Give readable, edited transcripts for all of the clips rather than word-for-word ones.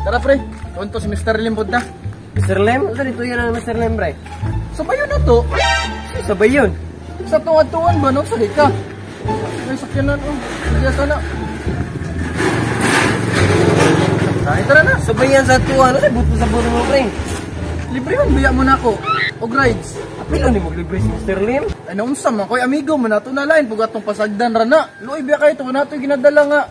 Tara pre, tuon to si Mr. Lim pod na. Mr. Lim? Ano dito yan ang Mr. Lim pre? Sabayon na to. Sabay yun. Sa tuwan-tuwan ba no? Sali ka. May sakyanan oh. Sige sana. Ay, tara na. Sabay yan sa tuwan. Ano sa buto sa buto mo pre? Libre man biya mo na ako. Og rides. Apil ni maglibre si Mr. Lim. Ay naunsa man koy amigo mo nato na line pug atong pasagdan ra na. Luoy biya kay to nato ginadala nga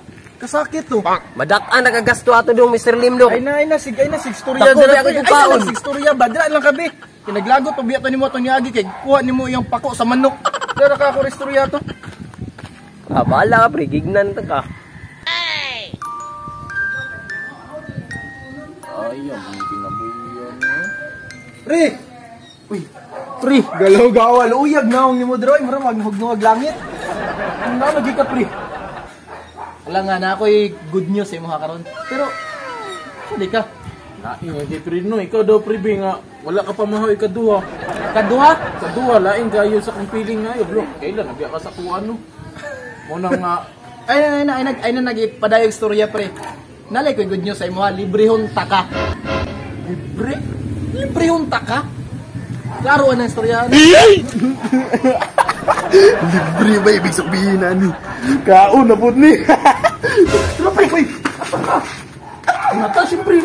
kasakit to. Madak-an nagagasto ato dong Mr. Lim dong. Ay na sig storya Dako, dira. biya Ay ko na kaon. sig storya ba dira lang kabi. Kinaglagot pa biya to nimo atong niagi kay kuha nimo iyang pako sa manok. Dira ka ako istorya to. Ah, bahala ka pre, gignan ta ka. Ay, ang kinabuyan no. Pre. Uy. Pre, galaw gawal uyag naong nimo dira mura maghugnog langit. Ang na lagi ka pre. Wala nga na ako'y good news sa imo karon. Pero sali ka. Lain nga kay pre no, ikaw daw pre be nga wala ka pa mahaw ikaduha. Kaduha? Kaduha lain kayo sa kong feeling nga bro. Kailan nabiya ka sa kuan no. Mo na nga Ay na nagpadayag storya pre. Nalay ko'y good news sa imo ha, librehon taka. Libre? Librehon taka? Klaro ang istorya. Libre ba ibig sabihin ani? Kaon na pud ni. Tara pre, uy. Asa ka? Nata siyempre.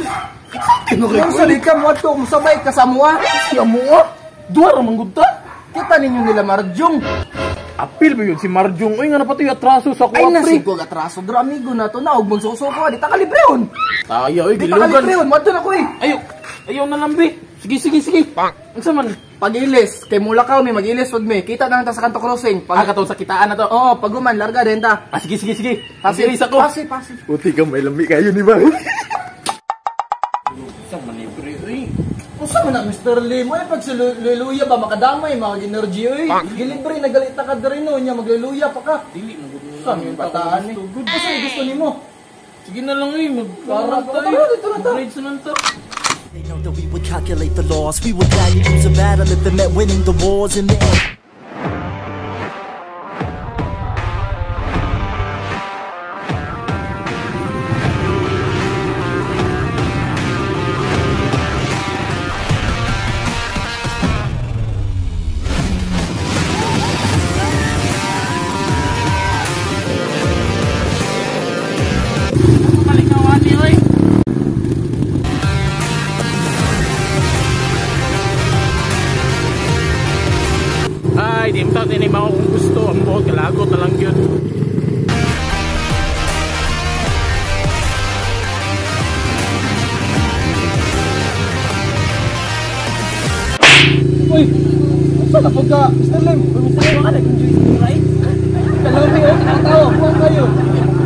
Excited no kay Kung sali ka mo ato, musabay ka sa mua. Siya mo ah. Duha ra man gud ta. Kita ninyo nila Marjong. Apil ba yun si Marjong? Uy nga na pati atraso sa Ay kuha na pre. si kog atraso dra amigo na to na og magsusuko di ta kalibrehon. Tayo oy Di ta gilugan. kalibrehon, madto na ko eh. Ayo, ayaw na lang be. Sige sige sige. Unsa man? Pag-ilis, kay Mulakaw mi mag-ilis pod mi. Kita na lang ta sa kanto crossing. Ah, Pag katong sa kitaan na to. Oo, pag human larga din ta. Ah, sige sige sige. Pasi, Pasi ako. Pasi, pasi. Uti ka may lami kayo ni ba? Sa man ni pre oy. Usa man na Mr. Lim, ay pag sa Luluya ba makadamay mga energy oy. Gilibre na galit ka diri no nya magluluya pa ka. Dili mo gud mo. Sa may bataan ni. Usa yung gusto nimo? Sige na lang oy, mag Tara, tara, dito na ta. Grades na lang ta. They know that we would calculate the loss. We would gladly lose a battle if it meant winning the wars in the end. Malikawan ni oy. Ay, di mo tinay ba kung gusto ang buhok kalagot na lang yun. Uy, usa na pud ka Mr. Lim. Uy, Mr. Lim, ka nag-enjoy sa ride. Kalami oh, ang tao, kuha kayo.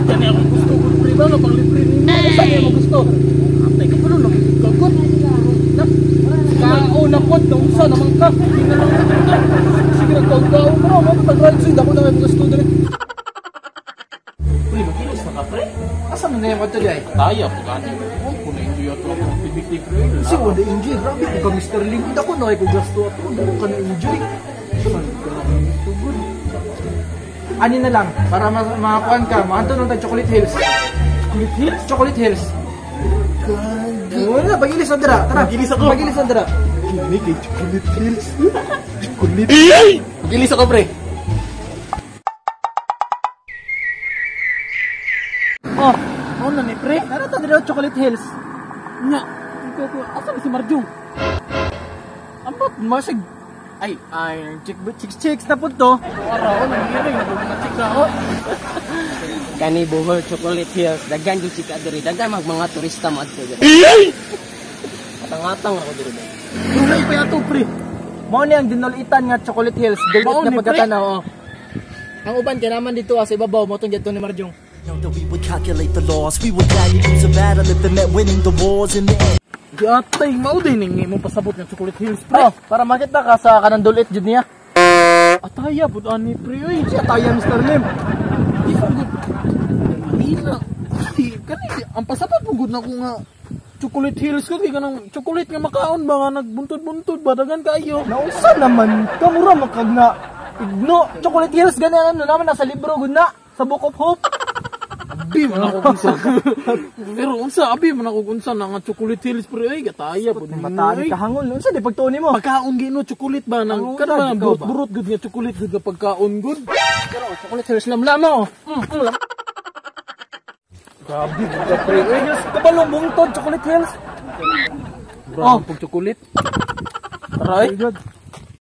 Kani akong gusto ko pre ba nga pang libre nimo. Usa niya mo gusto? Antay ka pala lang kagot. Na, kao na pod, nausa naman ka. Hindi na lang ako. Sige nagkaon-kaon ka na, mo pag-ride sa'yo, dako na may gusto diri. Pre, magilis na ka pre. Asa man na yung kwadto di ay? Taya po gani. Oh, kung na-enjoy ato ako activity pre. Kasi wala enjoy, grabe ko ka Mr. Lim. Dako na kay gasto ato, dako ka na enjoy. Sa man ka na gusto gud. Ani na lang, para makakuan ka, maanto nung tag Chocolate Hills. Chocolate Hills? Chocolate Hills. Wala, pag-ilis na dira. Tara, Pag-ilis ako. Pag-ilis na dira. Kini kay Chocolate Hills. Chocolate. Magilis ako pre. Oh, Ano na ni pre? tara ta dira Chocolate Hills. Nya, ikaw ko, asa na si Marjong? Ambot, masig. Ay, ay, chick chicks chicks na pud to. Araw, nangiring, naguguna-chicks ako. Kani Bohol Chocolate Hills, daghan jud chika diri, daghan mag mga turista moadto diri. Atang-atang ako diri. Dunay pa yato pre. Mao ni ang dinulitan nga Chocolate Hills, dulit Mao na ni, pre. pagkatanaw. Oh. Ang uban kay naman dito sa ibabaw mo tong didto ni Marjong. Know that we would calculate the loss. We would gladly lose a battle if it meant winning the wars in the end. Giatay, mao din ning imong pasabot nga Chocolate Hills pre. Oh, para makita ka sa kanang dulit jud niya. Ataya pud ani pre oy. Siya tayo Mr. Lim. Di ko gud. Mahina. Di kani ang pasabot mo gud na ko nga Chocolate Hills ko kay kanang chocolate nga makaon ba nga nagbuntod-buntod ba dagan kaayo. Nausa naman ka mura makag na igno Chocolate Hills gani ano naman nasa libro gud na sa Book of Hope. Abi man ako unsa. Pero unsa abi man ako unsa na nga Chocolate Hills, pre, ay gataya pud. Matani ka hangol. Unsa di pagtuon nimo? Pagkaon gino chocolate ba nang Ang kana unsa, ba ikaw ba? burot gud nga chocolate gud nga pagkaon gud. Pero Chocolate Hills lamlama oh. Lam. Grabe gud ka, pre. Uy, Diyos, kabalo bungtod Chocolate Hills. Oh, pag chocolate. Tara ay. Good.